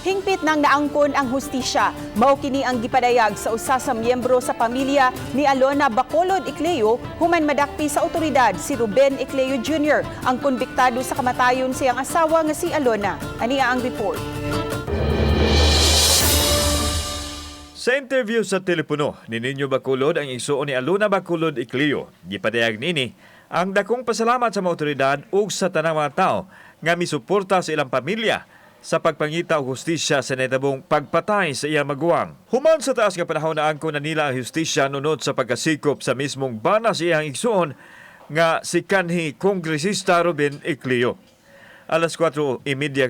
Hingpit nang naangkon ang hustisya. Mao kini ang gipadayag sa usa sa miyembro sa pamilya ni Alona Bacolod Ecleo human madakpi sa otoridad si Ruben Ecleo Jr., ang konbiktado sa kamatayon sa iyang asawa nga si Alona. Ania ang report. Sa interview sa telepono ni Ninyo Bacolod, ang igsuon ni Alona Bacolod Ecleo, gipadayag nini ang dakong pasalamat sa mga otoridad ug sa tanang mga tao nga misuporta sa ilang pamilya sa pagpangita og hustisya sa nahitabong pagpatay sa iyang maguwang. Human sa taas nga panahon, naangkon na nila ang hustisya nunod sa pagkasikop sa mismong bana sa iyang igsuon nga si kanhi Kongresista Ruben Ecleo. Alas 4:30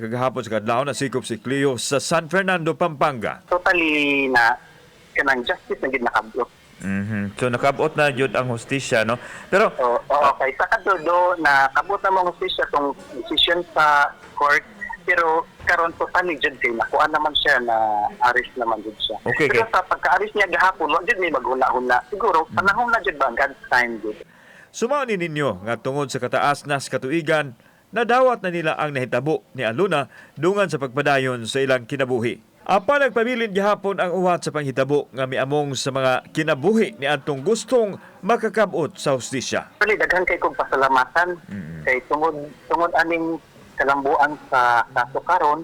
kagahapon sa kadlawon nasikop si Ecleo sa San Fernando, Pampanga. Totally na kanang justice na gid nakabot. So nakabot na jud ang hustisya, no? Pero So, oo, kay sa kadto na kabot na mong hustisya tong decision sa court, pero karon totally jud kay nakuha naman siya, na arrest naman jud siya. Pero sa pagka-arrest niya gahapon, wa jud may maghuna-huna. Siguro panahon na jud ba, God's time jud. Sumao ni ninyo nga tungod sa kataas na sa katuigan, nadawat na nila ang nahitabo ni Aluna dungan sa pagpadayon sa ilang kinabuhi. Apan nagpabilin gihapon ang uwat sa panghitabo nga miamong sa mga kinabuhi ni adtong gustong makakabot sa hustisya. Actually, daghan kay kong pasalamatan kay tungod tungod aning kalambuan sa kaso karon.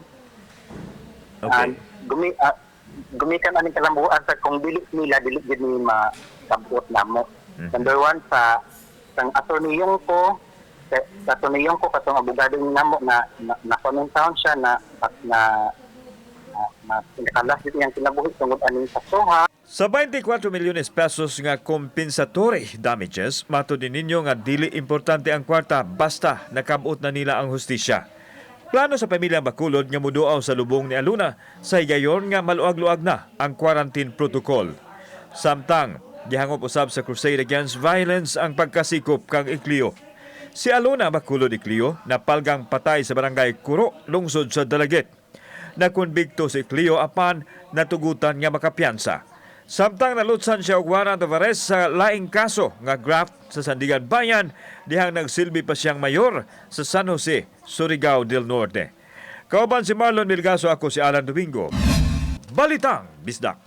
Gumikan aning kalambuan sa kung dili nila, dili gid ni makabot namo. Number one, sa sang attorney yung ko, sa attorney yung ko, katong abogado namo na na, na town siya na na na, na pinakalas gid iyang kinabuhi tungod aning kasoha. Sa 24 milyones pesos nga compensatory damages, matod ni ninyo nga dili importante ang kwarta basta nakabot na nila ang hustisya. Plano sa pamilya Bacolod nga muduaw sa lubong ni Aluna sa higayon nga maluag-luag na ang quarantine protocol. Samtang, gihangop usab sa Crusade Against Violence ang pagkasikop kang Ecleo. Si Alona Bacolod Ecleo napalgang patay sa barangay Kuro, lungsod sa Dalaguete. Nakonbikto si Ecleo apan natugutan nga makapiyansa. Samtang nalutsan siya og warrant of arrest sa laing kaso nga graft sa Sandiganbayan dihang nagsilbi pa siyang mayor sa San Jose, Surigao del Norte. Kauban si Marlon Milgaso, ako si Alan Domingo. Balitang Bisdak.